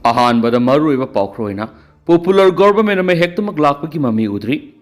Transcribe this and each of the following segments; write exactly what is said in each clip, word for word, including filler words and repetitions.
ꯑꯍꯥꯟꯕꯗ ꯃꯔꯨꯑꯣꯏꯕ ꯄꯥꯎꯈ꯭ꯔꯣꯏꯅ, popular government ꯑꯃ ꯍꯦꯛꯇꯃꯛ ꯂꯥꯛꯄꯒꯤ ꯃꯃꯤ ꯎꯗ꯭ꯔꯤ꯫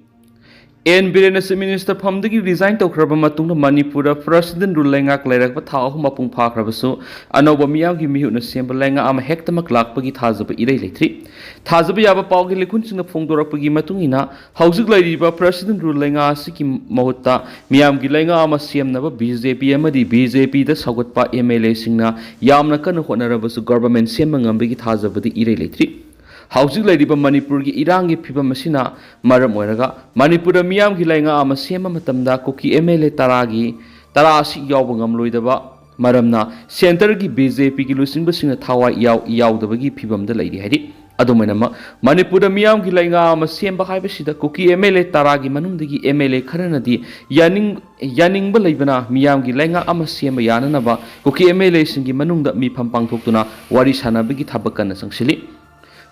ꯑꯦꯟ ꯕꯤꯔꯦꯟꯅ ꯆꯤꯐ ꯃꯤꯅꯤꯁꯇꯔ ꯐꯝꯗꯒꯤ ꯔꯤꯖꯥꯏꯟ ꯇꯧꯈ꯭ꯔꯕ ꯃꯇꯨꯡꯗ ꯃꯅꯤꯄꯨꯔꯗ ꯄ꯭ꯔꯁꯤꯗꯦꯟ ꯔꯨꯜ ꯂꯩꯉꯥꯛ ꯂꯩꯔꯛꯄ ꯊꯥ ꯑꯍꯨꯝ ꯃꯄꯨꯡ ꯐꯥꯈ꯭ꯔꯕꯁꯨ, ꯑꯅꯧꯕ ꯃꯤꯌꯥꯝꯒꯤ ꯃꯤꯍꯨꯠꯅ ꯁꯦꯝꯕ ꯂꯩꯉꯥꯛ ꯑꯃ ꯍꯦꯛꯇꯃꯛ ꯂꯥꯛꯄꯒꯤ ꯊꯥꯖꯕ ꯏꯔꯩ ꯂꯩꯇ꯭ꯔꯤ꯫ ꯊꯥꯖꯕ ꯌꯥꯕ ꯄꯥꯎꯒꯤ ꯂꯤꯈꯨꯟꯁꯤꯡꯅ ꯐꯣꯡꯗꯣꯔꯛꯄꯒꯤ ꯃꯇꯨꯡ ꯏꯟꯅ, ꯍꯧꯖꯤꯛ ꯂꯩꯔꯤꯕ ꯄ꯭ꯔꯁꯤꯗꯦꯟ ꯔꯨꯜ ꯂꯩꯉꯥꯛ ꯑꯁꯤꯒꯤ ꯃꯍꯨꯠꯇ ꯃꯤꯌꯥꯝꯒꯤ ꯂꯩꯉꯥꯛ ꯑꯃ ꯁꯦꯝꯅꯕ ꯕꯤ ꯖꯦ ꯄꯤ ꯑꯃꯗꯤ ꯕꯤ ꯖꯦ ꯄꯤꯗ ꯁꯧꯒꯠꯄ ꯑꯦꯝ ꯑꯦꯜ ꯑꯦꯁꯤꯡꯅ ꯌꯥꯝꯅ ꯀꯟꯅ ꯍꯣꯠꯅꯔꯕꯁꯨ, ꯒꯣꯚꯔꯟꯃꯦꯟꯠ ꯁꯦꯝꯕ ꯉꯝꯕꯒꯤ ꯊꯥꯖꯕꯗꯤ ꯏꯔꯩ ꯂꯩꯇ꯭ꯔꯤ꯫ ꯍꯧꯖꯤꯛ ꯂꯩꯔꯤꯕ ꯃꯅꯤꯄꯨꯔꯒꯤ ꯏꯔꯥꯡꯒꯤ ꯐꯤꯕꯝ ꯑꯁꯤꯅ ꯃꯔꯝ ꯑꯣꯏꯔꯒ, ꯃꯅꯤꯄꯨꯔꯗ ꯃꯤꯌꯥꯝꯒꯤ ꯂꯩꯉꯥꯛ ꯑꯃ ꯁꯦꯝꯕ ꯃꯇꯝꯗ ꯀꯨꯀꯤ ꯑꯦꯝ ꯑꯦꯜ ꯑꯦ ꯇꯔꯥꯒꯤ, ꯇꯔꯥ ꯑꯁꯤ ꯌꯥꯎꯕ ꯉꯝꯂꯣꯏꯗꯕ ꯃꯔꯝꯅ, ꯁꯦꯟꯇꯔꯒꯤ ꯕꯤ ꯖꯦ ꯄꯤꯒꯤ ꯂꯨꯆꯤꯡꯕꯁꯤꯡꯅ ꯊꯋꯥꯏ ꯌꯥꯎ-, ꯌꯥꯎꯗꯕꯒꯤ ꯐꯤꯕꯝꯗ ꯂꯩꯔꯤ ꯍꯥꯏꯔꯤ꯫ ꯑꯗꯨꯝ ꯑꯣꯏꯅꯃꯛ, ꯃꯅꯤꯄꯨꯔꯗ ꯃꯤꯌꯥꯝꯒꯤ ꯂꯩꯉꯥꯛ ꯑꯃ ꯁꯦꯝꯕ ꯍꯥꯏꯕꯁꯤꯗ ꯀꯨꯀꯤ ꯑꯦꯝ ꯑꯦꯜ ꯑꯦ ꯇꯔꯥꯒꯤ ꯃꯅꯨꯡꯗꯒꯤ ꯑꯦꯝ ꯑꯦꯜ ꯑꯦ ꯈꯔꯅꯗꯤ ꯌꯥꯅꯤꯡ-, ꯌꯥꯅꯤꯡꯕ ꯂꯩꯕꯅ ꯃꯤꯌꯥꯝꯒꯤ ꯂꯩꯉꯥꯛ ꯑꯃ ꯁꯦꯝꯕ ꯌꯥꯅꯅꯕ ꯀꯨꯀꯤ ꯑꯦꯝ ꯑꯦꯜ ꯑꯦꯁꯤꯡꯒꯤ ꯃꯅꯨꯡꯗ ꯃꯤꯐꯝ ꯄꯥꯡꯊꯣꯛꯇꯨꯅ ꯋꯥꯔꯤ ꯁꯥꯟꯅꯕꯒꯤ ꯊꯕꯛ ꯀꯟꯅ ꯆꯪꯁꯤꯜꯂꯤ꯫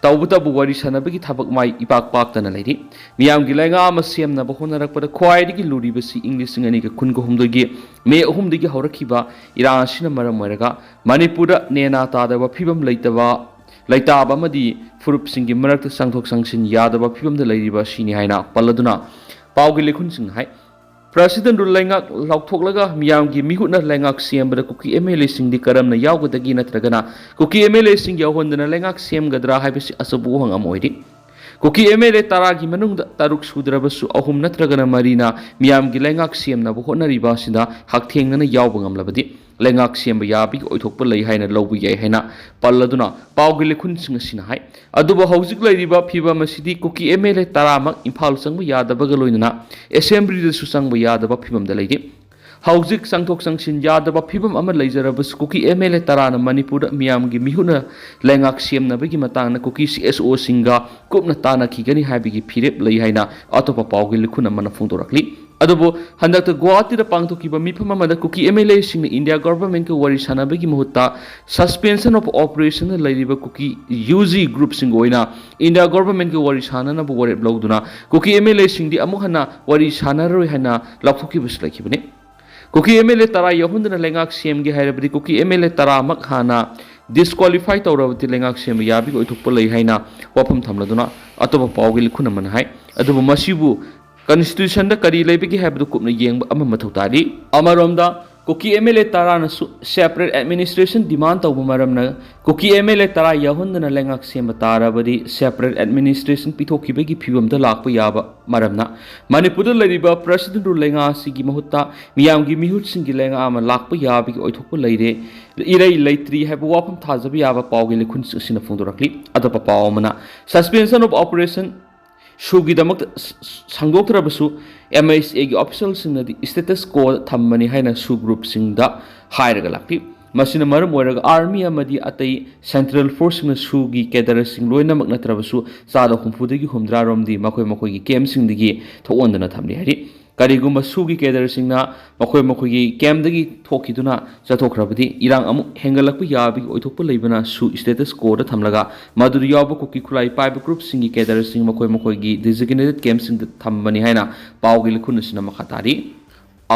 ꯇꯧꯕꯇꯕꯨ, ꯋꯥꯔꯤ ꯁꯥꯟꯅꯕꯒꯤ ꯊꯕꯛ ꯃꯥꯏ ꯏꯄꯥꯛ ꯄꯥꯛꯇꯅ ꯂꯩꯔꯤ꯫ ꯃꯤꯌꯥꯝꯒꯤ ꯂꯩꯉꯥꯛ ꯑꯃ ꯁꯦꯝꯅꯕ ꯍꯣꯠꯅꯔꯛꯄꯗ ꯈ꯭ꯋꯥꯏꯗꯒꯤ ꯂꯨꯔꯤꯕꯁꯤ ꯏꯪ ꯂꯤꯁꯤꯡ ꯑꯅꯤꯒ ꯀꯨꯟꯒ ꯍꯨꯝꯗꯣꯏꯒꯤ ꯃꯦ ꯑꯍꯨꯝꯗꯒꯤ ꯍꯧꯔꯛꯈꯤꯕ ꯏꯔꯥꯡ ꯑꯁꯤꯅ ꯃꯔꯝ ꯑꯣꯏꯔꯒ, ꯃꯅꯤꯄꯨꯔꯗ ꯅꯦꯅꯥ ꯇꯥꯗꯕ ꯐꯤꯕꯝ ꯂꯩꯇꯕ, ꯂꯩꯇꯥꯕ ꯑꯃꯗꯤ ꯐꯨꯔꯨꯞꯁꯤꯡꯒꯤ ꯃꯔꯛꯇ ꯆꯪꯊꯣꯛ ꯆꯪꯁꯤꯟ ꯌꯥꯗꯕ ꯐꯤꯕꯝꯗ ꯂꯩꯔꯤꯕ ꯑꯁꯤꯅꯤ ꯍꯥꯏꯅ ꯄꯜꯂꯗꯨꯅ ꯄꯥꯎꯒꯤ ꯂꯤꯈꯨꯟꯁꯤꯡꯅ ꯍꯥꯏ꯫ ꯄ꯭ꯔꯁꯤꯗꯦꯟ ꯔꯨꯜ ꯂꯩꯉꯥꯛ ꯂꯧꯊꯣꯛꯂꯒ ꯃꯤꯌꯥꯝꯒꯤ ꯃꯤꯍꯨꯠꯅ ꯂꯩꯉꯥꯛ ꯁꯦꯝꯕꯗ ꯀꯨꯀꯤ ꯑꯦꯝ ꯑꯦꯜ ꯑꯦꯁꯤꯡꯗꯤ ꯀꯔꯝꯅ ꯌꯥꯎꯒꯗꯒꯦ? ꯅꯠꯇ꯭ꯔꯒꯅ ꯀꯨꯀꯤ ꯑꯦꯝ ꯑꯦꯜ ꯑꯦꯁꯤꯡ ꯌꯥꯎꯍꯟꯗꯅ ꯂꯩꯉꯥꯛ ꯁꯦꯝꯒꯗ꯭ꯔꯥ ꯍꯥꯏꯕꯁꯤ ꯑꯆꯧꯕ ꯋꯥꯍꯪ ꯑꯃ ꯑꯣꯏꯔꯤ꯫ ꯀꯨꯀꯤ ꯑꯦꯝ ꯑꯦꯜ ꯑꯦ ꯇꯔꯥꯒꯤ ꯃꯅꯨꯡꯗ ꯇꯔꯨꯛ ꯁꯨꯗ꯭ꯔꯕꯁꯨ ꯑꯍꯨꯝ ꯅꯠꯇ꯭ꯔꯒꯅ ꯃꯔꯤꯅ ꯃꯤꯌꯥꯝꯒꯤ ꯂꯩꯉꯥꯛ ꯁꯦꯝꯅꯕ ꯍꯣꯠꯅꯔꯤꯕ ꯑꯁꯤꯗ ꯍꯛꯊꯦꯡꯅꯅ ꯌꯥꯎꯕ ꯉꯝꯂꯕꯗꯤ, ꯂꯩꯉꯥꯛ ꯁꯦꯝꯕ ꯌꯥꯕꯒꯤ ꯑꯣꯏꯊꯣꯛꯄ ꯂꯩ ꯍꯥꯏꯅ ꯂꯧꯕ ꯌꯥꯏ ꯍꯥꯏꯅ ꯄꯜꯂꯗꯨꯅ ꯄꯥꯎꯒꯤ ꯂꯤꯈꯨꯟꯁꯤꯡ ꯑꯁꯤꯅ ꯍꯥꯏ꯫ ꯑꯗꯨꯕꯨ ꯍꯧꯖꯤꯛ ꯂꯩꯔꯤꯕ ꯐꯤꯕꯝ ꯑꯁꯤꯗꯤ ꯀꯨꯀꯤ ꯑꯦꯝ ꯑꯦꯜ ꯑꯦ ꯇꯔꯥꯃꯛ ꯏꯝꯐꯥꯜ ꯆꯪꯕ ꯌꯥꯗꯕꯒ ꯂꯣꯏꯅꯅ ꯑꯦꯁꯦꯝꯕ꯭ꯂꯤꯗꯁꯨ ꯆꯪꯕ ꯌꯥꯗꯕ ꯐꯤꯕꯝꯗ ꯂꯩꯔꯤ꯫ ꯍꯧꯖꯤꯛ ꯆꯪꯊꯣꯛ ꯆꯪꯁꯤꯟ ꯌꯥꯗꯕ ꯐꯤꯕꯝ ꯑꯃ ꯂꯩꯖꯔꯕꯁꯨ, ꯀꯨꯀꯤ ꯑꯦꯝ ꯑꯦꯜ ꯑꯦ ꯇꯔꯥꯅ ꯃꯅꯤꯄꯨꯔꯗ ꯃꯤꯌꯥꯝꯒꯤ ꯃꯤꯍꯨꯠꯅ ꯂꯩꯉꯥꯛ ꯁꯦꯝꯅꯕꯒꯤ ꯃꯇꯥꯡꯗ ꯀꯨꯀꯤ ꯁꯤ ꯑꯦꯁ ꯑꯣꯁꯤꯡꯒ ꯀꯨꯞꯅ ꯇꯥꯟꯅꯈꯤꯒꯅꯤ ꯍꯥꯏꯕꯒꯤ ꯐꯤꯔꯦꯞ ꯂꯩ ꯍꯥꯏꯅ ꯑꯇꯣꯞꯄ ꯄꯥꯎꯒꯤ ꯂꯤꯈꯨꯟ ꯑꯃꯅ ꯐꯣꯡꯗꯣꯔꯛꯂꯤ꯫ ꯑꯗꯨꯕꯨ ꯍꯟꯗꯛꯇ ꯒꯨꯋꯥꯍꯥꯇꯤꯗ ꯄꯥꯡꯊꯣꯛꯈꯤꯕ ꯃꯤꯐꯝ ꯑꯃꯗ ꯀꯨꯀꯤ ꯑꯦꯝ ꯑꯦꯜ ꯑꯦꯁꯤꯡꯅ ꯏꯟꯗꯤꯌꯥ ꯒꯣꯚꯔꯟꯃꯦꯟꯠꯀ ꯋꯥꯔꯤ ꯁꯥꯟꯅꯕꯒꯤ ꯃꯍꯨꯠꯇ, suspension of operation ꯂꯩꯔꯤꯕ ꯀꯨꯀꯤ ꯌꯨ ꯖꯤ ꯒ꯭ꯔꯨꯞꯁꯤꯡꯒ ꯑꯣꯏꯅ ꯏꯟꯗꯤꯌꯥ ꯒꯣꯚꯔꯟꯃꯦꯟꯠꯀ ꯋꯥꯔꯤ ꯁꯥꯟꯅꯅꯕ ꯋꯥꯔꯦꯞ ꯂꯧꯗꯨꯅ, ꯀꯨꯀꯤ ꯑꯦꯝ ꯑꯦꯜ ꯑꯦꯁꯤꯡꯗꯤ ꯑꯃꯨꯛ ꯍꯟꯅ ꯋꯥꯔꯤ ꯁꯥꯟꯅꯔꯔꯣꯏ ꯍꯥꯏꯅ ꯂꯥꯎꯊꯣꯛꯈꯤꯕꯁꯨ ꯂꯩꯈꯤꯕꯅꯤ꯫ ꯀꯨꯀꯤ ꯑꯦꯝ ꯑꯦꯜ ꯑꯦ ꯇꯔꯥ ꯌꯥꯎꯍꯟꯗꯨꯅ ꯂꯩꯉꯥꯛ ꯁꯦꯝꯒꯦ ꯍꯥꯏꯔꯕꯗꯤ, ꯀꯨꯀꯤ ꯑꯦꯝ ꯑꯦꯜ ꯑꯦ ꯇꯔꯥꯃꯛ ꯍꯥꯟꯅ ꯗꯤꯁꯀ꯭ꯋꯥꯂꯤꯐꯥꯏ ꯇꯧꯔꯕꯗꯤ ꯂꯩꯉꯥꯛ ꯁꯦꯝꯕ ꯌꯥꯕꯒꯤ ꯑꯣꯏꯊꯣꯛꯄ ꯂꯩ ꯍꯥꯏꯅ ꯋꯥꯐꯝ ꯊꯝꯂꯗꯨꯅ ꯑꯇꯣꯞꯄ ꯄꯥꯎꯒꯤ ꯂꯤꯈꯨꯟ ꯑꯃꯅ ꯍꯥꯏ꯫ ꯑꯗꯨꯕꯨ ꯃꯁꯤꯕꯨ ꯀꯟꯁꯇꯤꯇ꯭ꯌꯨꯁꯟꯗ ꯀꯔꯤ ꯂꯩꯕꯒꯦ ꯍꯥꯏꯕꯗꯨ ꯀꯨꯞꯅ ꯌꯦꯡꯕ ꯑꯃ ꯃꯊꯧ ꯇꯥꯔꯤ꯫ ꯑꯃꯔꯣꯝꯗ ꯀꯨꯀꯤ ꯑꯦꯝ ꯑꯦꯜ ꯑꯦ ꯇꯔꯥꯅꯁꯨ ꯁꯦꯄꯔꯦꯠ ꯑꯦꯗꯃꯤꯅꯤꯁꯇ꯭ꯔꯦꯁꯟ ꯗꯤꯃꯥꯟ ꯇꯧꯕ ꯃꯔꯝꯅ ꯀꯨꯀꯤ ꯑꯦꯝ ꯑꯦꯜ ꯑꯦ ꯇꯔꯥ ꯌꯥꯎꯍꯟꯗꯅ ꯂꯩꯉꯥꯛ ꯁꯦꯝꯕ ꯇꯥꯔꯕꯗꯤ ꯁꯦꯄꯔꯦꯠ ꯑꯦꯗꯃꯤꯅꯤꯁꯇ꯭ꯔꯦꯁꯟ ꯄꯤꯊꯣꯛꯈꯤꯕꯒꯤ ꯐꯤꯕꯝꯗ ꯂꯥꯛꯄ ꯌꯥꯕ ꯃꯔꯝꯅ ꯃꯅꯤꯄꯨꯔꯗ ꯂꯩꯔꯤꯕ ꯄ꯭ꯔꯁꯤꯗꯦꯟꯠ ꯔꯨꯜ ꯂꯩꯉꯥꯛ ꯑꯁꯤꯒꯤ ꯃꯍꯨꯠꯇ ꯃꯤꯌꯥꯝꯒꯤ ꯃꯤꯍꯨꯠꯁꯤꯡꯒꯤ ꯂꯩꯉꯥꯛ ꯑꯃ ꯂꯥꯛꯄ ꯌꯥꯕꯒꯤ ꯑꯣꯏꯊꯣꯛꯄ ꯂꯩꯔꯦ, ꯏꯔꯩ ꯂꯩꯇ꯭ꯔꯤ ꯍꯥꯏꯕ ꯋꯥꯐꯝ ꯊꯥꯖꯕ ꯌꯥꯕ ꯄꯥꯎꯒꯤ ꯂꯤꯈꯨꯟꯁꯤꯡ ꯑꯁꯤꯅ ꯐꯣꯡꯗꯣꯔꯛꯂꯤ꯫ ꯑꯇꯣꯞꯄ ꯄꯥꯎ ꯑꯃꯅ, ꯁꯁꯄꯦꯟꯁꯟ ꯑꯣꯐ ꯑꯣꯄꯔꯦꯁꯟ ꯁꯨꯒꯤꯗꯃꯛꯇ ꯁ-, ꯁ-, ꯁꯥꯡꯗꯣꯛꯇ꯭ꯔꯕꯁꯨ, ꯑꯦꯝ ꯑꯩꯆ ꯑꯦꯒꯤ ꯑꯣꯐꯤꯁꯤꯌꯦꯜꯁꯤꯡꯅꯗꯤ ꯁ꯭ꯇꯦꯇꯁ ꯀꯣꯗ ꯊꯝꯕꯅꯤ ꯍꯥꯏꯅ ꯁꯨ ꯒ꯭ꯔꯨꯞꯁꯤꯡꯗ ꯍꯥꯏꯔꯒ ꯂꯥꯛꯂꯤ꯫ ꯃꯁꯤꯅ ꯃꯔꯝ ꯑꯣꯏꯔꯒ ꯑꯥꯔꯃꯤ ꯑꯃꯗꯤ ꯑꯇꯩ ꯁꯦꯟꯇ꯭ꯔꯦꯜ ꯐꯣꯔꯁꯁꯤꯡꯅ ꯁꯨꯒꯤ ꯀꯦꯗꯔꯁꯤꯡ ꯂꯣꯏꯅꯃꯛ ꯅꯠꯇ꯭ꯔꯕꯁꯨ ꯆꯥꯗ ꯍꯨꯝꯐꯨꯗꯒꯤ ꯍꯨꯝꯗ꯭ꯔꯥ ꯔꯣꯝꯗꯤ ꯃꯈꯣꯏ ꯃꯈꯣꯏꯒꯤ ꯀꯦꯝꯞꯁꯤꯡꯗꯒꯤ ꯊꯣꯛꯍꯟꯗꯅ ꯊꯝꯂꯤ ꯍꯥꯏꯔꯤ꯫ ꯀꯔꯤꯒꯨꯝꯕ ꯁꯨꯒꯤ ꯀꯦꯗꯔꯁꯤꯡꯅ ꯃꯈꯣꯏ ꯃꯈꯣꯏꯒꯤ ꯀꯦꯝꯞꯇꯒꯤ ꯊꯣꯛꯈꯤꯗꯨꯅ ꯆꯠꯊꯣꯛꯈ꯭ꯔꯕꯗꯤ ꯏꯔꯥꯡ ꯑꯃꯨꯛ ꯍꯦꯟꯒꯠꯂꯛꯄ ꯌꯥꯕꯒꯤ ꯑꯣꯏꯊꯣꯛꯄ ꯂꯩꯕꯅ ꯁꯨ ꯁ꯭ꯇꯦꯇꯁ ꯀꯣꯗ ꯊꯝꯂꯒ ꯃꯗꯨꯗ ꯌꯥꯎꯕ ꯀꯨꯀꯤ ꯈꯨꯠꯂꯥꯏ ꯄꯥꯏꯕ ꯒ꯭ꯔꯨꯞꯁꯤꯡꯒꯤ ꯀꯦꯗꯔꯁꯤꯡ ꯃꯈꯣꯏ ꯃꯈꯣꯏꯒꯤ ꯗꯤꯖꯤꯒꯅꯦꯇꯦꯗ ꯀꯦꯝꯞꯁꯤꯡꯗ ꯊꯝꯕꯅꯤ ꯍꯥꯏꯅ ꯄꯥꯎꯒꯤ ꯂꯤꯈꯨꯟ ꯑꯁꯤꯅ ꯃꯈꯥ ꯇꯥꯔꯤ꯫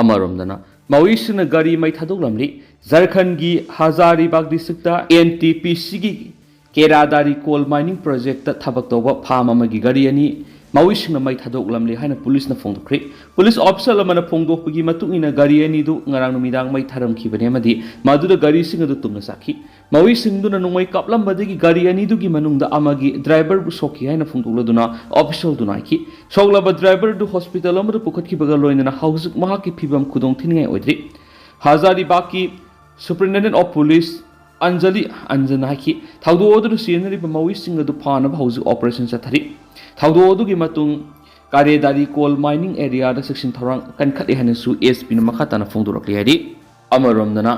ꯑꯃꯔꯣꯝꯗꯅ ꯃꯥꯋꯤꯁꯤꯡꯅ ꯒꯥꯔꯤ ꯃꯩ ꯊꯥꯗꯣꯛꯂꯝꯂꯤ꯫ ꯖꯔꯈꯟꯒꯤ ꯍꯖꯥꯔꯤꯕꯥꯒ ꯗꯤꯁꯇ꯭ꯔꯤꯛꯇ ꯑꯦꯟ ꯇꯤ ꯄꯤ ꯁꯤꯒꯤ ꯀꯦꯔꯥꯗꯥꯔꯤ ꯀꯣꯜ ꯃꯥꯏꯅꯤꯡ ꯄ꯭ꯔꯣꯖꯦꯛꯇ ꯊꯕꯛ ꯇꯧꯕ ꯐꯥꯝ ꯑꯃꯒꯤ ꯒꯥꯔꯤ ꯑꯅꯤ ꯃꯥꯋꯤꯁꯤꯡꯅ ꯃꯩ ꯊꯥꯗꯣꯛꯂꯝꯂꯦ ꯍꯥꯏꯅ ꯄꯨꯂꯤꯁꯅ ꯐꯣꯡꯗꯣꯛꯈ꯭ꯔꯦ꯫ ꯄꯨꯂꯤꯁ ꯑꯣꯐꯤꯁꯤꯌꯦꯜ ꯑꯃꯅ ꯐꯣꯡꯗꯣꯛꯄꯒꯤ ꯃꯇꯨꯡ ꯏꯟꯅ ꯒꯥꯔꯤ ꯑꯅꯤꯗꯨ ꯉꯔꯥꯡ ꯅꯨꯃꯤꯗꯥꯡ ꯃꯩ ꯊꯥꯔꯝꯈꯤꯕꯅꯤ ꯑꯃꯗꯤ ꯃꯗꯨꯗ ꯒꯥꯔꯤꯁꯤꯡ ꯑꯗꯨ ꯇꯨꯝꯅ ꯆꯥꯛꯈꯤ꯫ ꯃꯥꯋꯤꯁꯤꯡꯗꯨꯅ ꯅꯣꯡꯃꯩ ꯀꯥꯞꯂꯝꯕꯗꯒꯤ ꯒꯥꯔꯤ ꯑꯅꯤꯗꯨꯒꯤ ꯃꯅꯨꯡꯗ ꯑꯃꯒꯤ ꯗ꯭ꯔꯥꯏꯚꯔꯕꯨ ꯁꯣꯛꯈꯤ ꯍꯥꯏꯅ ꯐꯣꯡꯗꯣꯛꯂꯗꯨꯅ ꯑꯣꯐꯤꯁꯤꯌꯦꯜꯗꯨꯅ ꯍꯥꯏꯈꯤ꯫ ꯁꯣꯛꯂꯕ ꯗ꯭ꯔꯥꯏꯚꯔꯗꯨ ꯍꯣꯁꯄꯤꯇꯥꯜ ꯑꯃꯗ ꯄꯨꯈꯠꯈꯤꯕꯒ ꯂꯣꯏꯅꯅ ꯍꯧꯖꯤꯛ ꯃꯍꯥꯛꯀꯤ ꯐꯤꯕꯝ ꯈꯨꯗꯣꯡ ꯊꯤꯅꯤꯡꯉꯥꯏ ꯑꯣꯏꯗ꯭ꯔꯤ꯫ ꯍꯖꯥꯔꯤꯕꯥꯒꯀꯤ ꯁꯨꯄꯔꯤꯟꯇꯦꯟꯗꯦꯟꯠ ꯑꯣꯐ ꯄꯨꯂꯤꯁ ꯑꯟꯖꯂꯤ ꯑꯟꯖꯟ ꯍꯥꯏꯈꯤ, ꯊꯧꯗꯣꯛ ꯑꯗꯨꯗ ꯆꯦꯟꯅꯔꯤꯕ ꯃꯥꯋꯤꯁꯤꯡ ꯑꯗꯨ ꯐꯥꯅꯕ ꯍꯧꯖꯤꯛ ꯑꯣꯄꯔꯦꯁꯟ ꯆꯠꯊꯔꯤ꯫ ꯊꯧꯗꯣꯛ ꯑꯗꯨꯒꯤ ꯃꯇꯨꯡ ꯀꯥꯔꯦꯗꯥꯔꯤ ꯀꯣꯜ ꯃꯥꯏꯅꯤꯡ ꯑꯦꯔꯤꯌꯥꯗ ꯆꯦꯛꯁꯤꯟ ꯊꯧꯔꯥꯡ ꯀꯟꯈꯠꯂꯦ ꯍꯥꯏꯅꯁꯨ ꯑꯦꯁ ꯄꯤꯅ ꯃꯈꯥ ꯇꯥꯅ ꯐꯣꯡꯗꯣꯔꯛꯂꯤ ꯍꯥꯏꯔꯤ꯫ ꯑꯃꯔꯣꯝꯗꯅ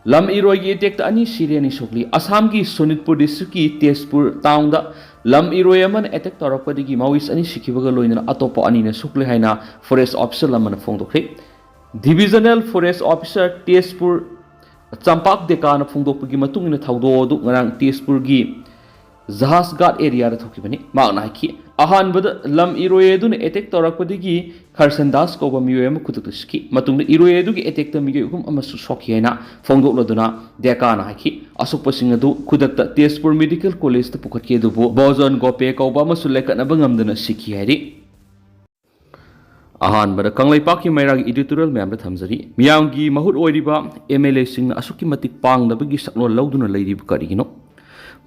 ꯂꯝ ꯏꯔꯣꯏꯒꯤ ꯑꯦꯇꯦꯛꯇ ꯑꯅꯤ ꯁꯤꯔꯦ, ꯑꯅꯤ ꯁꯣꯛꯂꯤ꯫ ꯑꯁꯥꯝꯒꯤ ꯁꯣꯅꯤꯠꯄꯨꯔ ꯗꯤꯁꯇ꯭ꯔꯤꯛꯀꯤ ꯇꯦꯖꯄꯨꯔ ꯇꯥꯎꯟꯗ ꯂꯝ ꯏꯔꯣꯏ ꯑꯃꯅ ꯑꯦꯇꯦꯛ ꯇꯧꯔꯛꯄꯗꯒꯤ ꯃꯥꯋꯤꯁ ꯑꯅꯤ ꯁꯤꯈꯤꯕꯒ ꯂꯣꯏꯅꯅ ꯑꯇꯣꯞꯄ ꯑꯅꯤꯅ ꯁꯣꯛꯂꯦ ꯍꯥꯏꯅ ꯐꯣꯔꯦꯁ ꯑꯣꯐꯤꯁꯤꯌꯦꯜ ꯑꯃꯅ ꯐꯣꯡꯗꯣꯛꯈ꯭ꯔꯦ꯫ ꯗꯤꯚꯤꯖꯅꯦꯜ ꯐꯣꯔꯦꯁ ꯑꯣꯐꯤꯁꯥꯔ ꯇꯦꯖꯄꯨꯔ ꯆꯝꯄꯥꯛ ꯗꯦꯀꯥꯅ ꯐꯣꯡꯗꯣꯛꯄꯒꯤ ꯃꯇꯨꯡ ꯏꯟꯅ ꯊꯧꯗꯣꯛ ꯑꯗꯨ ꯉꯔꯥꯡ ꯇꯦꯖꯄꯨꯔꯒꯤ ꯖꯍꯥꯖꯒꯥꯠ ꯑꯦꯔꯤꯌꯥꯗ ꯊꯣꯛꯈꯤꯕꯅꯤ꯫ ꯃꯍꯥꯛꯅ ꯍꯥꯏꯈꯤ, ꯑꯍꯥꯟꯕꯗ ꯂꯝ ꯏꯔꯣꯏ ꯑꯗꯨꯅ ꯑꯦꯇꯦꯛ ꯇꯧꯔꯛꯄꯗꯒꯤ ꯈꯔꯁꯟ ꯗꯥꯁ ꯀꯧꯕ ꯃꯤꯑꯣꯏ ꯑꯃ ꯈꯨꯗꯛꯇ ꯁꯤꯈꯤ꯫ ꯃꯇꯨꯡꯗ ꯏꯔꯣꯏ ꯑꯗꯨꯒꯤ ꯑꯦꯇꯦꯛꯇ ꯃꯤꯑꯣꯏ ꯑꯍꯨꯝ ꯑꯃꯁꯨ ꯁꯣꯛꯈꯤ ꯍꯥꯏꯅ ꯐꯣꯡꯗꯣꯛꯂꯗꯨꯅ ꯗꯦꯀꯥꯅ ꯍꯥꯏꯈꯤ꯫ ꯑꯁꯣꯛꯄꯁꯤꯡ ꯑꯗꯨ ꯈꯨꯗꯛꯇ ꯇꯦꯖꯄꯨꯔ ꯃꯦꯗꯤꯀꯦꯜ ꯀꯣꯂꯦꯖꯇ ꯄꯨꯈꯠꯈꯤ, ꯑꯗꯨꯕꯨ ꯕꯣꯖꯣꯟ ꯒꯣꯄꯦ ꯀꯧꯕ ꯑꯃꯁꯨ ꯂꯦꯡꯈꯠꯅꯕ ꯉꯝꯗꯅ ꯁꯤꯈꯤ ꯍꯥꯏꯔꯤ꯫ ꯑꯍꯥꯟꯕꯗ ꯀꯪꯂꯩꯄꯥꯛꯀꯤ ꯃꯩꯔꯥꯒꯤ ꯏꯗꯤꯇꯣꯔꯤꯌꯦꯜ ꯃꯌꯥꯝꯗ ꯊꯝꯖꯔꯤ꯫ ꯃꯤꯌꯥꯝꯒꯤ ꯃꯍꯨꯠ ꯑꯣꯏꯔꯤꯕ ꯑꯦꯝ ꯑꯦꯜ ꯑꯦꯁꯤꯡꯅ ꯑꯁꯨꯛꯀꯤ ꯃꯇꯤꯛ ꯄꯥꯡꯗꯕꯒꯤ ꯁꯛꯂꯣꯟ ꯂꯧꯗꯨꯅ ꯂꯩꯔꯤꯕ ꯀꯔꯤꯒꯤꯅꯣ?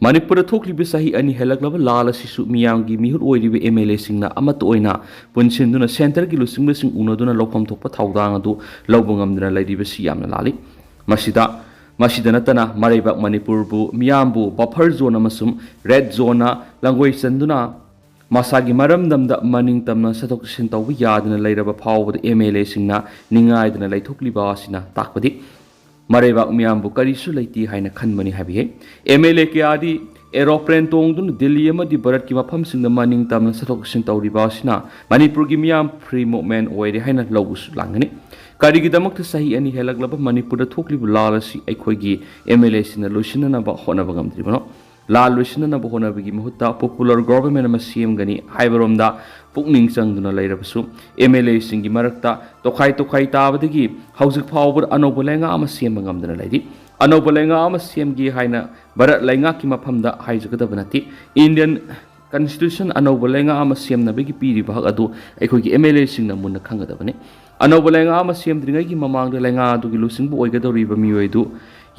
ꯃꯅꯤꯄꯨꯔꯗ ꯊꯣꯛꯂꯤꯕ ꯆꯍꯤ ꯑꯅꯤ ꯍꯦꯜꯂꯛꯂꯕ ꯂꯥꯜ ꯑꯁꯤꯁꯨ ꯃꯤꯌꯥꯝꯒꯤ ꯃꯤꯍꯨꯠ ꯑꯣꯏꯔꯤꯕ ꯑꯦꯝ ꯑꯦꯜ ꯑꯦꯁꯤꯡꯅ ꯑꯃꯠꯇ ꯑꯣꯏꯅ ꯄꯨꯟꯁꯤꯟꯗꯨꯅ ꯁꯦꯟꯇꯔꯒꯤ ꯂꯨꯆꯤꯡꯕꯁꯤꯡ ꯎꯅꯗꯨꯅ ꯂꯧꯐꯝ ꯊꯣꯛꯄ ꯊꯧꯗꯥꯡ ꯑꯗꯨ ꯂꯧꯕ ꯉꯝꯗꯅ ꯂꯩꯔꯤꯕꯁꯤ ꯌꯥꯝꯅ ꯂꯥꯜꯂꯤ꯫ ꯃꯁꯤꯗ, ꯃꯁꯤꯗ ꯅꯠꯇꯅ ꯃꯔꯩꯕꯥꯛ ꯃꯅꯤꯄꯨꯔꯕꯨ, ꯃꯤꯌꯥꯝꯕꯨ ꯕꯐꯔ ꯖꯣꯟ ꯑꯃꯁꯨꯡ ꯔꯦꯗ ꯖꯣꯟꯅ ꯂꯪꯒꯣꯏ ꯆꯟꯗꯨꯅ ꯃꯁꯥꯒꯤ ꯃꯔꯝꯗꯝꯗ ꯃꯅꯤꯡ ꯇꯝꯅ ꯆꯠꯊꯣꯛ ꯆꯠꯁꯤꯟ ꯇꯧꯕ ꯌꯥꯗꯅ ꯂꯩꯔꯕ ꯐꯥꯎꯕꯗ ꯑꯦꯝ ꯑꯦꯜ ꯑꯦꯁꯤꯡꯅ ꯅꯤꯡꯉꯥꯏꯗꯅ ꯂꯩꯊꯣꯛꯂꯤꯕ ꯑꯁꯤꯅ ꯇꯥꯛꯄꯗꯤ ꯃꯔꯩꯕꯥꯛ ꯃꯤꯌꯥꯝꯕꯨ ꯀꯔꯤꯁꯨ ꯂꯩꯇꯦ ꯍꯥꯏꯅ ꯈꯟꯕꯅꯤ ꯍꯥꯏꯕ ꯌꯥꯏ꯫ ꯑꯦꯝ ꯑꯦꯜ ꯑꯦ ꯀꯌꯥꯗꯤ ꯑꯦꯔꯣꯄ꯭ꯂꯦꯟ ꯇꯣꯡꯗꯨꯅ ꯗꯤꯜꯂꯤ ꯑꯃꯗꯤ ꯚꯥꯔꯠꯀꯤ ꯃꯐꯝꯁꯤꯡꯗ ꯃꯅꯤꯡ ꯇꯝꯅ ꯆꯠꯊꯣꯛ ꯆꯠꯁꯤꯟ ꯇꯧꯔꯤꯕ ꯑꯁꯤꯅ ꯃꯅꯤꯄꯨꯔꯒꯤ ꯃꯤꯌꯥꯝ ꯐ꯭ꯔꯤ ꯃꯨꯚꯃꯦꯟ ꯑꯣꯏꯔꯦ ꯍꯥꯏꯅ ꯂꯧꯕꯁꯨ ꯂꯥꯡꯒꯅꯤ꯫ ꯀꯔꯤꯒꯤꯗꯃꯛꯇ ꯆꯍꯤ ꯑꯅꯤ ꯍꯦꯜꯂꯛꯂꯕ ꯃꯅꯤꯄꯨꯔꯗ ꯊꯣꯛꯂꯤꯕ ꯂꯥꯜ ꯑꯁꯤ ꯑꯩꯈꯣꯏꯒꯤ ꯑꯦꯝ ꯑꯦꯜ ꯑꯦꯁꯤꯡꯅ ꯂꯣꯏꯁꯤꯟꯅꯅꯕ ꯍꯣꯠꯅꯕ ꯉꯝꯗ꯭ꯔꯤꯕꯅꯣ? ꯂꯥꯜ ꯂꯣꯏꯁꯤꯟꯅꯅꯕ ꯍꯣꯠꯅꯕꯒꯤ ꯃꯍꯨꯠꯇ ꯄꯣꯄꯨꯂꯔ ꯒꯣꯚꯔꯟꯃꯦꯟ ꯑꯃ ꯁꯦꯝꯒꯅꯤ ꯍꯥꯏꯕꯔꯣꯝꯗ ꯄꯨꯛꯅꯤꯡ ꯆꯪꯗꯨꯅ ꯂꯩꯔꯕꯁꯨ, ꯑꯦꯝ ꯑꯦꯜ ꯑꯦꯁꯤꯡꯒꯤ ꯃꯔꯛꯇ ꯇꯣꯈꯥꯏ ꯇꯣꯈꯥꯏ ꯇꯥꯕꯗꯒꯤ ꯍꯧꯖꯤꯛ ꯐꯥꯎꯕꯗ ꯑꯅꯧꯕ ꯂꯩꯉꯥꯛ ꯑꯃ ꯁꯦꯝꯕ ꯉꯝꯗꯅ ꯂꯩꯔꯤ꯫ ꯑꯅꯧꯕ ꯂꯩꯉꯥꯛ ꯑꯃ ꯁꯦꯝꯒꯦ ꯍꯥꯏꯅ ꯚꯥꯔꯠ ꯂꯩꯉꯥꯛꯀꯤ ꯃꯐꯝꯗ ꯍꯥꯏꯖꯒꯗꯕ ꯅꯠꯇꯦ꯫ ꯏꯟꯗꯤꯌꯟ ꯀꯟꯁꯇꯤꯇ꯭ꯌꯨꯁꯟ ꯑꯅꯧꯕ ꯂꯩꯉꯥꯛ ꯑꯃ ꯁꯦꯝꯅꯕꯒꯤ ꯄꯤꯔꯤꯕ ꯍꯛ ꯑꯗꯨ ꯑꯩꯈꯣꯏꯒꯤ ꯑꯦꯝ ꯑꯦꯜ ꯑꯦꯁꯤꯡꯅ ꯃꯨꯟꯅ ꯈꯪꯒꯗꯕꯅꯤ꯫ ꯑꯅꯧꯕ ꯂꯩꯉꯥꯛ ꯑꯃ ꯁꯦꯝꯗ꯭ꯔꯤꯉꯩꯒꯤ ꯃꯃꯥꯡꯗ ꯂꯩꯉꯥꯛ ꯑꯗꯨꯒꯤ ꯂꯨꯆꯤꯡꯕ ꯑꯣꯏꯒꯗꯧꯔꯤꯕ ꯃꯤꯑꯣꯏ ꯑꯗꯨ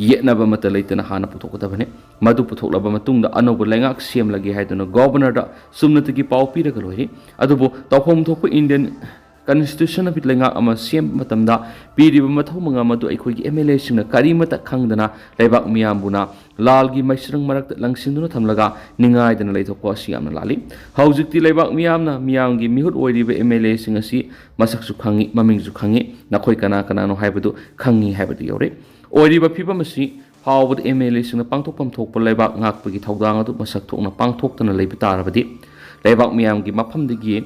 ꯌꯦꯠꯅꯕ ꯑꯃꯠꯇ ꯂꯩꯇꯅ ꯍꯥꯟꯅ ꯄꯨꯊꯣꯛꯀꯗꯕꯅꯤ꯫ ꯃꯗꯨ ꯄꯨꯊꯣꯛꯂꯕ ꯃꯇꯨꯡꯗ ꯑꯅꯧꯕ ꯂꯩꯉꯥꯛ ꯁꯦꯝꯂꯒꯦ ꯍꯥꯏꯗꯨꯅ ꯒꯣꯚꯔꯅꯔꯗ ꯆꯨꯝꯅꯇꯒꯤ ꯄꯥꯎ ꯄꯤꯔꯒ ꯂꯣꯏꯔꯦ꯫ ꯑꯗꯨꯕꯨ ꯇꯧꯐꯝ ꯊꯣꯛꯄ ꯏꯟꯗꯤꯌꯟ ꯀꯟꯁꯇꯤꯇ꯭ꯌꯨꯁꯟ ꯑꯃ ꯂꯩꯉꯥꯛ ꯑꯃ ꯁꯦꯝꯕ ꯃꯇꯝꯗ ꯄꯤꯔꯤꯕ ꯃꯊꯧ ꯃꯉꯝ ꯑꯗꯨ ꯑꯩꯈꯣꯏꯒꯤ ꯑꯦꯝ ꯑꯦꯜ ꯑꯦꯁꯤꯡꯅ ꯀꯔꯤꯃꯠꯇ ꯈꯪꯗꯅ ꯂꯩꯕꯥꯛ ꯃꯤꯌꯥꯝꯕꯨꯅ ꯂꯥꯜꯒꯤ ꯃꯩꯁ꯭ꯔꯪ ꯃꯔꯛꯇ ꯂꯪꯁꯤꯟꯗꯨꯅ ꯊꯝꯂꯒ ꯅꯤꯡꯉꯥꯏꯗꯅ ꯂꯩꯊꯣꯛꯄ ꯑꯁꯤ ꯌꯥꯝꯅ ꯂꯥꯜꯂꯤ꯫ ꯍꯧꯖꯤꯛꯇꯤ ꯂꯩꯕꯥꯛ ꯃꯤꯌꯥꯝꯅ ꯃꯤꯌꯥꯝꯒꯤ ꯃꯤꯍꯨꯠ ꯑꯣꯏꯔꯤꯕ ꯑꯦꯝ ꯑꯦꯜ ꯑꯦꯁꯤꯡ ꯑꯁꯤ ꯃꯁꯛꯁꯨ ꯈꯪꯉꯤ, ꯃꯃꯤꯡꯁꯨ ꯈꯪꯉꯤ, ꯅꯈꯣꯏ ꯀꯅꯥ ꯀꯅꯥꯅꯣ ꯍꯥꯏꯕꯗꯨ ꯈꯪꯉꯤ ꯍꯥꯏꯕꯗꯨ ꯌꯧꯔꯦ꯫ ꯑꯣꯏꯔꯤꯕ ꯐꯤꯕꯝ ꯑꯁꯤ ꯐꯥꯎꯕꯗ ꯑꯦꯝ ꯑꯦꯜ ꯑꯦꯁꯤꯡꯅ ꯄꯥꯡꯊꯣꯛꯐꯝ ꯊꯣꯛꯄ ꯂꯩꯕꯥꯛ ꯉꯥꯛꯄꯒꯤ ꯊꯧꯗꯥꯡ ꯑꯗꯨ ꯃꯁꯛ ꯊꯣꯛꯅ ꯄꯥꯡꯊꯣꯛꯇꯅ ꯂꯩꯕ ꯇꯥꯔꯕꯗꯤ ꯂꯩꯕꯥꯛ ꯃꯤꯌꯥꯝꯒꯤ ꯃꯐꯝꯗꯒꯤ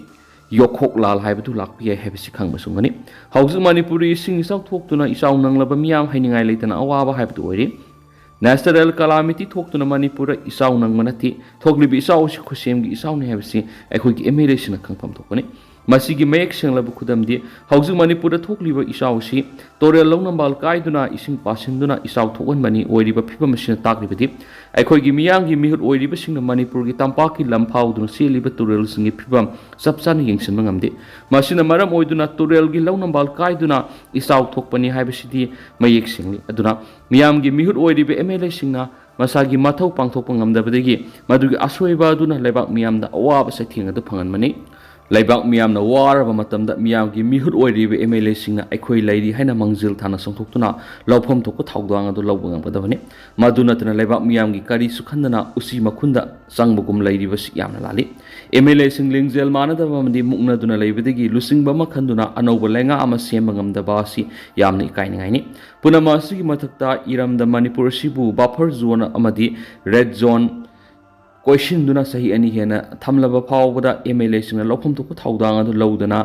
ꯌꯣꯛꯈꯣꯛ ꯂꯥꯜ ꯍꯥꯏꯕꯗꯨ ꯂꯥꯛꯄ ꯌꯥꯏ ꯍꯥꯏꯕꯁꯤ ꯈꯪꯕ ꯆꯨꯝꯒꯅꯤ꯫ ꯍꯧꯖꯤꯛ ꯃꯅꯤꯄꯨꯔꯗ ꯏꯁꯤꯡ ꯏꯆꯥꯎ ꯊꯣꯛꯇꯨꯅ ꯏꯆꯥꯎ ꯅꯪꯂꯕ ꯃꯤꯌꯥꯝ ꯍꯥꯏꯅꯤꯡꯉꯥꯏ ꯂꯩꯇꯅ ꯑꯋꯥꯕ ꯍꯥꯏꯕꯗꯨ ꯑꯣꯏꯔꯤ꯫ Natural calamity ꯊꯣꯛꯇꯨꯅ ꯃꯅꯤꯄꯨꯔꯗ ꯏꯆꯥꯎ ꯅꯪꯕ ꯅꯠꯇꯦ꯫ ꯊꯣꯛꯂꯤꯕ ꯏꯆꯥꯎ ꯑꯁꯤ ꯈꯨꯠꯁꯦꯝꯒꯤ ꯏꯆꯥꯎꯅꯤ ꯍꯥꯏꯕꯁꯤ ꯑꯩꯈꯣꯏꯒꯤ ꯑꯦꯝ ꯑꯦꯜ ꯑꯦꯁꯤꯡꯅ ꯈꯪꯐꯝ ꯊꯣꯛꯄꯅꯤ꯫ ꯃꯁꯤꯒꯤ ꯃꯌꯦꯛ ꯁꯦꯡꯂꯕ ꯈꯨꯗꯝꯗꯤ ꯍꯧꯖꯤꯛ ꯃꯅꯤꯄꯨꯔꯗ ꯊꯣꯛꯂꯤꯕ ꯏꯆꯥꯎ ꯑꯁꯤ ꯇꯨꯔꯦꯜ ꯂꯧꯅꯝꯕꯥꯜ ꯀꯥꯏꯗꯨꯅ ꯏꯁꯤꯡ ꯄꯥꯁꯤꯟꯗꯨꯅ ꯏꯆꯥꯎ ꯊꯣꯛꯍꯟꯕꯅꯤ꯫ ꯑꯣꯏꯔꯤꯕ ꯐꯤꯕꯝ ꯑꯁꯤꯅ ꯇꯥꯛꯂꯤꯕꯗꯤ ꯑꯩꯈꯣꯏꯒꯤ ꯃꯤꯌꯥꯝꯒꯤ ꯃꯤꯍꯨꯠ ꯑꯣꯏꯔꯤꯕꯁꯤꯡꯅ ꯃꯅꯤꯄꯨꯔꯒꯤ ꯇꯝꯄꯥꯛꯀꯤ ꯂꯝ ꯐꯥꯎꯗꯨꯅ ꯆꯦꯜꯂꯤꯕ ꯇꯨꯔꯦꯜꯁꯤꯡꯒꯤ ꯐꯤꯕꯝ ꯆꯞ ꯆꯥꯅ ꯌꯦꯡꯁꯤꯟꯕ ꯉꯝꯗꯦ꯫ ꯃꯁꯤꯅ ꯃꯔꯝ ꯑꯣꯏꯗꯨꯅ ꯇꯨꯔꯦꯜꯒꯤ ꯂꯧꯅꯝꯕꯥꯜ ꯀꯥꯏꯗꯨꯅ ꯏꯆꯥꯎ ꯊꯣꯛꯄꯅꯤ ꯍꯥꯏꯕꯁꯤꯗꯤ ꯃꯌꯦꯛ ꯁꯦꯡꯂꯤ꯫ ꯑꯗꯨꯅ ꯃꯤꯌꯥꯝꯒꯤ ꯃꯤꯍꯨꯠ ꯑꯣꯏꯔꯤꯕ ꯑꯦꯝ ꯑꯦꯜ ꯑꯦꯁꯤꯡꯅ ꯃꯁꯥꯒꯤ ꯃꯊꯧ ꯄꯥꯡꯊꯣꯛꯄ ꯉꯝꯗꯕꯗꯒꯤ ꯃꯗꯨꯒꯤ ꯑꯁꯣꯏꯕ ꯑꯗꯨꯅ ꯂꯩꯕꯥꯛ ꯃꯤꯌꯥꯝꯗ ꯑꯋꯥꯕ ꯆꯩꯊꯦꯡ ꯑꯗꯨ ꯐꯪꯍꯟꯕꯅꯤ꯫ ꯂꯩꯕꯥꯛ ꯃꯤꯌꯥꯝꯅ ꯋꯥꯔꯕ ꯃꯇꯝꯗ ꯃꯤꯌꯥꯝꯒꯤ ꯃꯤꯍꯨꯠ ꯑꯣꯏꯔꯤꯕ ꯑꯦꯝ ꯑꯦꯜ ꯑꯦꯁꯤꯡꯅ ꯑꯩꯈꯣꯏ ꯂꯩꯔꯤ ꯍꯥꯏꯅ ꯃꯥꯡꯖꯤꯜ ꯊꯥꯅ ꯆꯣꯡꯊꯣꯛꯇꯨꯅ ꯂꯧꯐꯝ ꯊꯣꯛꯄ ꯊꯧꯗꯥꯡ ꯑꯗꯨ ꯂꯧꯕ ꯉꯝꯒꯗꯕꯅꯤ꯫ ꯃꯗꯨ ꯅꯠꯇꯅ ꯂꯩꯕꯥꯛ ꯃꯤꯌꯥꯝꯒꯤ ꯀꯔꯤꯁꯨ ꯈꯟꯗꯅ ꯎꯆꯤ ꯃꯈꯨꯟꯗ ꯆꯪꯕꯒꯨꯝ ꯂꯩꯔꯤꯕꯁꯤ ꯌꯥꯝꯅ ꯂꯥꯜꯂꯤ꯫ ꯑꯦꯝ ꯑꯦꯜ ꯑꯦꯁꯤꯡ ꯂꯤꯡꯖꯦꯜ ꯃꯥꯟꯅꯗꯕ ꯑꯃꯗꯤ ꯃꯨꯛꯅꯗꯨꯅ ꯂꯩꯕꯗꯒꯤ ꯂꯨꯆꯤꯡꯕ ꯑꯃ ꯈꯟꯗꯨꯅ ꯑꯅꯧꯕ ꯂꯩꯉꯥꯛ ꯑꯃ ꯁꯦꯝꯕ ꯉꯝꯗꯕ ꯑꯁꯤ ꯌꯥꯝꯅ ꯏꯀꯥꯏꯅꯤꯡꯉꯥꯏꯅꯤ꯫ ꯄꯨꯝꯅꯃꯛ ꯑꯁꯤꯒꯤ ꯃꯊꯛꯇ ꯏꯔꯝꯗꯝ ꯃꯅꯤꯄꯨꯔ ꯑꯁꯤꯕꯨ buffer zone ꯑꯃꯗꯤ red zone ꯀꯣꯏꯁꯤꯟꯗꯨꯅ ꯆꯍꯤ ꯑꯅꯤ ꯍꯦꯟꯅ ꯊꯝꯂꯕ ꯐꯥꯎꯕꯗ ꯑꯦꯝ ꯑꯦꯜ ꯑꯦꯁꯤꯡꯅ ꯂꯧꯐꯝ ꯊꯣꯛꯄ ꯊꯧꯗꯥꯡ ꯑꯗꯨ ꯂꯧꯗꯅ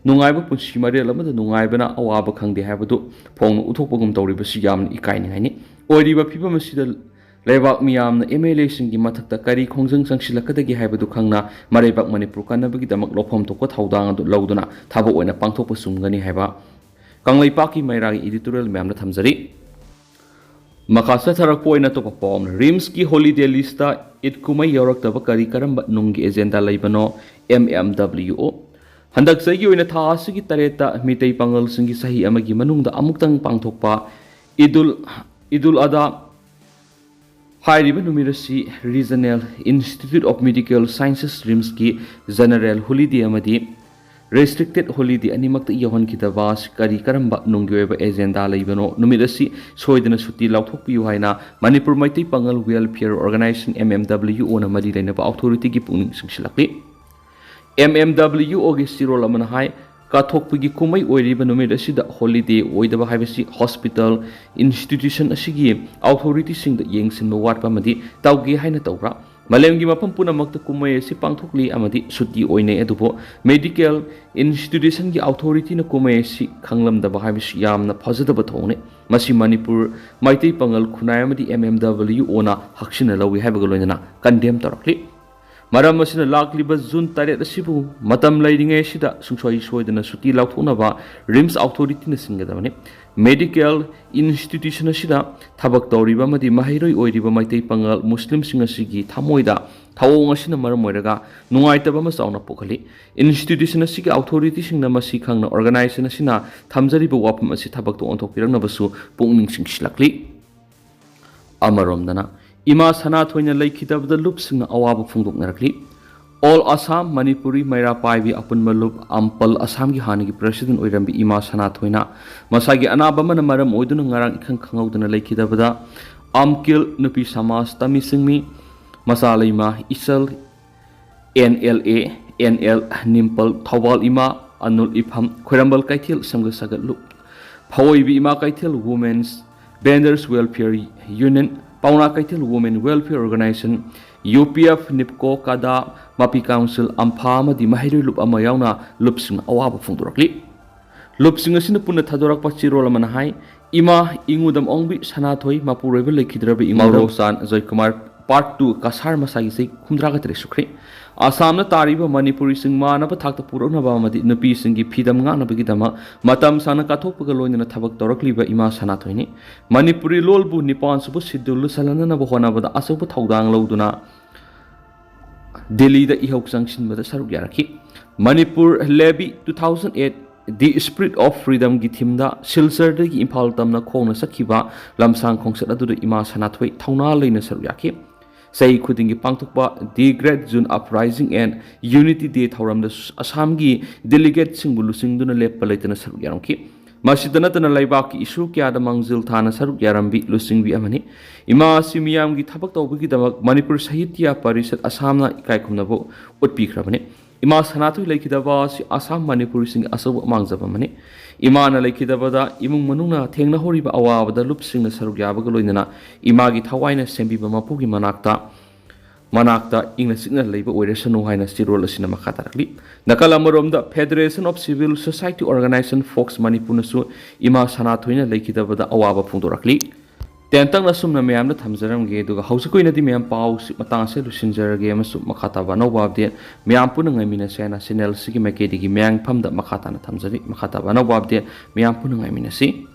ꯅꯨꯡꯉꯥꯏꯕ ꯄꯨꯟꯁꯤ ꯃꯔꯦꯜ ꯑꯃꯗ ꯅꯨꯡꯉꯥꯏꯕꯅ ꯑꯋꯥꯕ ꯈꯪꯗꯦ ꯍꯥꯏꯕꯗꯨ ꯐꯣꯡꯅ ꯎꯠꯊꯣꯛꯄꯒꯨꯝ ꯇꯧꯔꯤꯕꯁꯤ ꯌꯥꯝꯅ ꯏꯀꯥꯏꯅꯤꯡꯉꯥꯏꯅꯤ꯫ ꯑꯣꯏꯔꯤꯕ ꯐꯤꯕꯝ ꯑꯁꯤꯗ ꯂꯩꯕꯥꯛ ꯃꯤꯌꯥꯝꯅ ꯑꯦꯝ ꯑꯦꯜ ꯑꯦꯁꯤꯡꯒꯤ ꯃꯊꯛꯇ ꯀꯔꯤ ꯈꯣꯡꯖꯪ ꯆꯪꯁꯤꯜꯂꯛꯀꯗꯒꯦ ꯍꯥꯏꯕꯗꯨ ꯈꯪꯅ ꯃꯔꯩꯕꯥꯛ ꯃꯅꯤꯄꯨꯔ ꯀꯟꯅꯕꯒꯤꯗꯃꯛ ꯂꯧꯐꯝ ꯊꯣꯛꯄ ꯊꯧꯗꯥꯡ ꯑꯗꯨ ꯂꯧꯗꯨꯅ ꯊꯕꯛ ꯑꯣꯏꯅ ꯄꯥꯡꯊꯣꯛꯄ ꯆꯨꯝꯒꯅꯤ ꯍꯥꯏꯕ ꯀꯪꯂꯩꯄꯥꯛꯀꯤ ꯃꯩꯔꯥꯒꯤ editorial ꯃꯌꯥꯝꯗ ꯊꯝꯖꯔꯤ꯫ ꯃꯈꯥ ꯆꯠꯊꯔꯛꯄ ꯑꯣꯏꯅ ꯑꯇꯣꯞꯄ ꯄꯥꯎ ꯑꯃꯅ, ꯔꯤꯝꯁꯀꯤ holiday list ꯏꯗ ꯀꯨꯝꯍꯩ ꯌꯥꯎꯔꯛꯇꯕ ꯀꯔꯤ ꯀꯔꯝꯕ ꯅꯨꯡꯒꯤ agenda ꯂꯩꯕꯅꯣ? ꯑꯦꯝ ꯑꯦꯝ ꯗꯕ꯭ꯂꯤꯎ ꯑꯣ꯫ ꯍꯟꯗꯛ ꯆꯍꯤꯒꯤ ꯑꯣꯏꯅ ꯊꯥ ꯑꯁꯤꯒꯤ ꯇꯔꯦꯠꯇ ꯃꯤꯇꯩ ꯄꯥꯉꯜꯁꯤꯡꯒꯤ ꯆꯍꯤ ꯑꯃꯒꯤ ꯃꯅꯨꯡꯗ ꯑꯃꯨꯛꯇꯪ ꯄꯥꯡꯊꯣꯛꯄ ꯏꯗꯨꯜ, ꯏꯗꯨꯜ ꯑꯗꯥ ꯍꯥꯏꯔꯤꯕ ꯅꯨꯃꯤꯠ ꯑꯁꯤ Regional Institute of Medical Sciences, ꯔꯤꯝꯁꯀꯤ general holiday ꯑꯃꯗꯤ restricted holiday ꯑꯅꯤꯃꯛꯇ ꯌꯧꯍꯟꯈꯤꯗꯕ ꯑꯁꯤ ꯀꯔꯤ ꯀꯔꯝꯕ ꯅꯨꯡꯒꯤ ꯑꯣꯏꯕ agenda ꯂꯩꯕꯅꯣ? ꯅꯨꯃꯤꯠ ꯑꯁꯤ ꯁꯣꯏꯗꯅ ꯁꯨꯇꯤ ꯂꯧꯊꯣꯛꯄꯤꯌꯨ ꯍꯥꯏꯅ Manipur Meitei Pangal Welfare Organisation, M M W ꯑꯣꯅ ꯃꯔꯤ ꯂꯩꯅꯕ authority ꯒꯤ ꯄꯨꯛꯅꯤꯡ ꯆꯤꯡꯁꯤꯜꯂꯛꯂꯤ꯫ ꯑꯦꯝ ꯑꯦꯝ ꯗꯕ꯭ꯂꯤꯎ ꯑꯣꯒꯤ ꯆꯦꯔꯣꯜ ꯑꯃꯅ ꯍꯥꯏ, ꯀꯠꯊꯣꯛꯄꯒꯤ ꯀꯨꯝꯍꯩ ꯑꯣꯏꯔꯤꯕ ꯅꯨꯃꯤꯠ ꯑꯁꯤꯗ holiday ꯑꯣꯏꯗꯕ ꯍꯥꯏꯕꯁꯤ hospital institution ꯑꯁꯤꯒꯤ authority ꯁꯤꯡꯗ ꯌꯦꯡꯁꯤꯟꯕ ꯋꯥꯠꯄ ꯑꯃꯗꯤ ꯇꯧꯒꯦ ꯍꯥꯏꯅ ꯇꯧꯕ꯭ꯔꯥ? ꯃꯥꯂꯦꯝꯒꯤ ꯃꯐꯝ ꯄꯨꯝꯅꯃꯛꯇ ꯀꯨꯝꯍꯩ ꯑꯁꯤ ꯄꯥꯡꯊꯣꯛꯂꯤ ꯑꯃꯗꯤ ꯁꯨꯇꯤ ꯑꯣꯏꯅꯩ, ꯑꯗꯨꯕꯨ medical institutionꯒꯤ authorityꯅ ꯀꯨꯝꯍꯩ ꯑꯁꯤ ꯈꯪꯂꯝꯗꯕ ꯍꯥꯏꯕꯁꯤ ꯌꯥꯝꯅ ꯐꯖꯗꯕ ꯊꯧꯑꯣꯡꯅꯤ꯫ ꯃꯁꯤ ꯃꯅꯤꯄꯨꯔ ꯃꯩꯇꯩ ꯄꯥꯉꯜ ꯈꯨꯟꯅꯥꯏ ꯑꯃꯗꯤ MMWOꯅ ꯍꯛꯁꯤꯟꯅ ꯂꯧꯏ ꯍꯥꯏꯕꯒ ꯂꯣꯏꯅꯅ condemn ꯇꯧꯔꯛꯂꯤ꯫ ꯃꯔꯝ ꯑꯁꯤꯅ ꯂꯥꯛꯂꯤꯕ June ꯇꯔꯦꯠ ꯑꯁꯤꯕꯨ ꯃꯇꯝ ꯂꯩꯔꯤꯉꯩ ꯑꯁꯤꯗ ꯁꯨꯡꯁꯣꯏ ꯁꯣꯏꯗꯅ ꯁꯨꯇꯤ ꯂꯧꯊꯣꯛꯅꯕ RIMS authorityꯅ ꯁꯤꯟꯒꯗꯕꯅꯤ꯫ Medical institution ꯑꯁꯤꯗ ꯊꯕꯛ ꯇꯧꯔꯤꯕ ꯑꯃꯗꯤ ꯃꯍꯩꯔꯣꯏ ꯑꯣꯏꯔꯤꯕ ꯃꯩꯇꯩ ꯄꯥꯉꯜ ꯃꯨꯁꯂꯤꯝꯁꯤꯡ ꯑꯁꯤꯒꯤ ꯊꯃꯣꯏꯗ ꯊꯧꯑꯣꯡ ꯑꯁꯤꯅ ꯃꯔꯝ ꯑꯣꯏꯔꯒ ꯅꯨꯡꯉꯥꯏꯇꯕ ꯑꯃ ꯆꯥꯎꯅ ꯄꯣꯛꯍꯜꯂꯤ꯫ Institution ꯑꯁꯤꯒꯤ authorityꯁꯤꯡꯅ ꯃꯁꯤ ꯈꯪꯅ organization ꯑꯁꯤꯅ ꯊꯝꯖꯔꯤꯕ ꯋꯥꯐꯝ ꯑꯁꯤ ꯊꯕꯛꯇ ꯑꯣꯟꯊꯣꯛꯄꯤꯔꯛꯅꯕꯁꯨ ꯄꯨꯛꯅꯤꯡ ꯆꯤꯡꯁꯤꯜꯂꯛꯂꯤ꯫ ꯑꯃꯔꯣꯝꯗꯅ, ꯏꯃꯥ ꯁꯅꯥꯊꯣꯏꯅ ꯂꯩꯈꯤꯗꯕꯗ ꯂꯨꯞꯁꯤꯡꯅ ꯑꯋꯥꯕ ꯐꯣꯡꯗꯣꯛꯅꯔꯛꯂꯤ꯫ All Assam Manipuri ꯃꯩꯔꯥ ꯄꯥꯏꯕꯤ ꯑꯄꯨꯟꯕ ꯂꯨꯞ ꯑꯝꯄꯜ ꯑꯁꯥꯝꯒꯤ ꯍꯥꯟꯅꯒꯤ president ꯑꯣꯏꯔꯝꯕꯤ ꯏꯃꯥ ꯁꯅꯥꯊꯣꯏꯅ ꯃꯁꯥꯒꯤ ꯑꯅꯥꯕ ꯑꯃꯅ ꯃꯔꯝ ꯑꯣꯏꯗꯨꯅ ꯉꯔꯥꯡ ꯏꯈꯪ ꯈꯪꯍꯧꯗꯅ ꯂꯩꯈꯤꯗꯕꯗ ꯑꯝꯀꯤꯜ ꯅꯨꯄꯤ ꯁꯃꯥꯖ ꯇꯃꯤ ꯁꯤꯡꯃꯤ, ꯃꯆꯥ ꯂꯩꯃ ꯏꯆꯜ, NLA, NL ꯅꯤꯝꯄꯜ, ꯊꯧꯕꯥꯜ ꯏꯃꯥ, ꯑꯅꯨꯜ ꯏꯐꯝ, ꯈꯣꯏꯔꯝꯕꯜ ꯀꯩꯊꯦꯜ ꯁꯝꯒ ꯁꯥꯒꯠꯂꯨ, ꯐꯋꯣꯏꯕꯤ ꯏꯃꯥ ꯀꯩꯊꯦꯜ Women's Vendors Welfare Union, ꯄꯥꯎꯅꯥ ꯀꯩꯊꯦꯜ Women Welfare Organization, UPF, NIPCO, ꯀꯗꯥ, ꯃꯄꯤ council, ꯑꯝꯐꯥ ꯑꯃꯗꯤ ꯃꯍꯩꯔꯣꯏ ꯂꯨꯞ ꯑꯃ ꯌꯥꯎꯅ ꯂꯨꯞꯁꯤꯡꯅ ꯑꯋꯥꯕ ꯐꯣꯡꯗꯣꯔꯛꯂꯤ꯫ ꯂꯨꯞꯁꯤꯡ ꯑꯁꯤꯅ ꯄꯨꯟꯅ ꯊꯥꯗꯣꯔꯛꯄ ꯆꯦꯔꯣꯜ ꯑꯃꯅ ꯍꯥꯏ, ꯏꯃꯥ ꯏꯉꯨꯗꯝ ꯑꯣꯡꯕꯤ ꯁꯅꯥꯊꯣꯏ ꯃꯄꯨꯔꯣꯏꯕ ꯂꯩꯈꯤꯗ꯭ꯔꯕ ꯏꯉꯨꯗꯝ ꯃꯧꯔꯣꯛꯁꯥꯟ ꯖꯣꯏꯀꯨꯃꯥꯔ part two ꯀꯁꯥꯔ ꯃꯁꯥꯒꯤ ꯆꯍꯤ ꯍꯨꯝꯗ꯭ꯔꯥꯒ ꯇꯔꯦꯠ ꯁꯨꯈ꯭ꯔꯦ꯫ ꯑꯁꯥꯝꯅ ꯇꯥꯔꯤꯕ ꯃꯅꯤꯄꯨꯔꯤꯁꯤꯡ ꯃꯥꯟꯅꯕ ꯊꯥꯛꯇ ꯄꯨꯔꯛꯅꯕ ꯑꯃꯗꯤ ꯅꯨꯄꯤꯁꯤꯡꯒꯤ ꯐꯤꯗꯝ ꯉꯥꯛꯅꯕꯒꯤꯗꯃꯛ ꯃꯇꯝ ꯁꯥꯡꯅ ꯀꯠꯊꯣꯛꯄꯒ ꯂꯣꯏꯅꯅ ꯊꯕꯛ ꯇꯧꯔꯛꯂꯤꯕ ꯏꯃꯥ ꯁꯅꯥꯊꯣꯏꯅꯤ꯫ ꯃꯅꯤꯄꯨꯔꯤ ꯂꯣꯜꯕꯨ ꯅꯤꯄꯥꯟ ꯁꯨꯕ schedule ꯂꯨꯁꯜꯍꯟꯅꯅꯕ ꯍꯣꯠꯅꯕꯗ ꯑꯆꯧꯕ ꯊꯧꯗꯥꯡ ꯂꯧꯗꯨꯅ ꯗꯤꯜꯂꯤꯗ ꯏꯍꯧ ꯆꯪꯁꯤꯟꯕꯗ ꯁꯔꯨꯛ ꯌꯥꯔꯛꯈꯤ꯫ Manipur ꯂꯦꯕꯤ two thousand eight, The Spirit of Freedomꯒꯤ themeꯗ ꯁꯤꯜꯆꯔꯗꯒꯤ Imphal ꯇꯝꯅ ꯈꯣꯡꯅ ꯆꯠꯈꯤꯕ ꯂꯝꯁꯥꯡ ꯈꯣꯡꯆꯠ ꯑꯗꯨꯗ ꯏꯃꯥ ꯁꯅꯥꯊꯣꯏ ꯊꯧꯅꯥ ꯂꯩꯅ ꯁꯔꯨꯛ ꯌꯥꯈꯤ꯫ ꯆꯍꯤ ꯈꯨꯗꯤꯡꯒꯤ ꯄꯥꯡꯊꯣꯛꯄ The Great June Uprising and Unity Day ꯊꯧꯔꯝꯗ ꯑꯁꯥꯝꯒꯤ delegateꯁꯤꯡꯕꯨ ꯂꯨꯆꯤꯡꯗꯨꯅ ꯂꯦꯞꯄ ꯂꯩꯇꯅ ꯁꯔꯨꯛ ꯌꯥꯔꯝꯈꯤ꯫ ꯃꯁꯤꯗ ꯅꯠꯇꯅ ꯂꯩꯕꯥꯛꯀꯤ issue ꯀꯌꯥꯗ ꯃꯥꯡꯖꯤꯜ ꯊꯥꯅ ꯁꯔꯨꯛ ꯌꯥꯔꯝꯕꯤ ꯂꯨꯆꯤꯡꯕꯤ ꯑꯃꯅꯤ꯫ ꯏꯃꯥ ꯑꯁꯤ ꯃꯤꯌꯥꯝꯒꯤ ꯊꯕꯛ ꯇꯧꯕꯒꯤꯗꯃꯛ ꯃꯅꯤꯄꯨꯔ ꯁꯥꯍꯤꯇ꯭ꯌ ꯄꯔꯤꯁꯠ ꯑꯁꯥꯝꯅ ꯏꯀꯥꯏ ꯈꯨꯝꯅꯕ ꯎꯠꯄꯤꯈ꯭ꯔꯕꯅꯤ꯫ ꯏꯃꯥ ꯁꯅꯥꯊꯣꯏ ꯂꯩꯈꯤꯗꯕ ꯑꯁꯤ ꯑꯁꯥꯝ ꯃꯅꯤꯄꯨꯔꯤꯁꯤꯡꯒꯤ ꯑꯆꯧꯕ ꯃꯥꯡꯖꯕ ꯑꯃꯅꯤ꯫ ꯏꯃꯥꯅ ꯂꯩꯈꯤꯗꯕꯗ ꯏꯃꯨꯡ ꯃꯅꯨꯡꯅ ꯊꯦꯡꯅꯍꯧꯔꯤꯕ ꯑꯋꯥꯕꯗ ꯂꯨꯞꯁꯤꯡꯅ ꯁꯔꯨꯛ ꯌꯥꯕꯒ ꯂꯣꯏꯅꯅ ꯏꯃꯥꯒꯤ ꯊꯋꯥꯏꯅ ꯁꯦꯝꯕꯤꯕ ꯃꯄꯨꯒꯤ ꯃꯅꯥꯛꯇ ꯃꯅꯥꯛꯇ ꯏꯪꯅ ꯆꯤꯛꯅ ꯂꯩꯕ ꯑꯣꯏꯔꯁꯅꯨ ꯍꯥꯏꯅ ꯆꯦꯔꯣꯜ ꯑꯁꯤꯅ ꯃꯈꯥ ꯇꯥꯔꯛꯂꯤ꯫ ꯅꯥꯀꯜ ꯑꯃꯔꯣꯝꯗ, Federation of Civil Society Organization, FOCS ꯃꯅꯤꯄꯨꯔꯅꯁꯨ ꯏꯃꯥ ꯁꯅꯥꯊꯣꯏꯅ ꯂꯩꯈꯤꯗꯕꯗ ꯑꯋꯥꯕ ꯐꯣꯡꯗꯣꯔꯛꯂꯤ꯫ ꯇꯦꯟꯇꯛꯅ ꯑꯁꯨꯝꯅ ꯃꯌꯥꯝꯗ ꯊꯝꯖꯔꯝꯒꯦ, ꯑꯗꯨꯒ ꯍꯧꯖꯤꯛꯀꯤ ꯑꯣꯏꯅꯗꯤ ꯃꯌꯥꯝ ꯄꯥꯎꯁꯤ ꯃꯇꯥꯡ ꯑꯁꯤꯗ ꯂꯣꯏꯁꯤꯟꯖꯔꯒꯦ, ꯑꯃꯁꯨꯡ ꯃꯈꯥ ꯇꯥꯕ ꯑꯅꯧꯕ ꯑꯞꯗꯦꯠ ꯃꯌꯥꯝ ꯄꯨꯟꯅ ꯉꯥꯏꯃꯤꯟꯅꯁꯦ ꯍꯥꯏꯅ ꯆꯦꯅꯦꯜ ꯑꯁꯤꯒꯤ ꯃꯥꯏꯀꯩꯗꯒꯤ ꯃꯌꯥꯝꯒꯤ ꯐꯝꯗ ꯃꯈꯥ ꯇꯥꯅ ꯊꯝꯖꯔꯤ꯫ ꯃꯈꯥ ꯇꯥꯕ ꯑꯅꯧꯕ ꯑꯞꯗꯦꯠ ꯃꯌꯥꯝ ꯄꯨꯟꯅ ꯉꯥꯏꯃꯤꯟꯅꯁꯤ꯫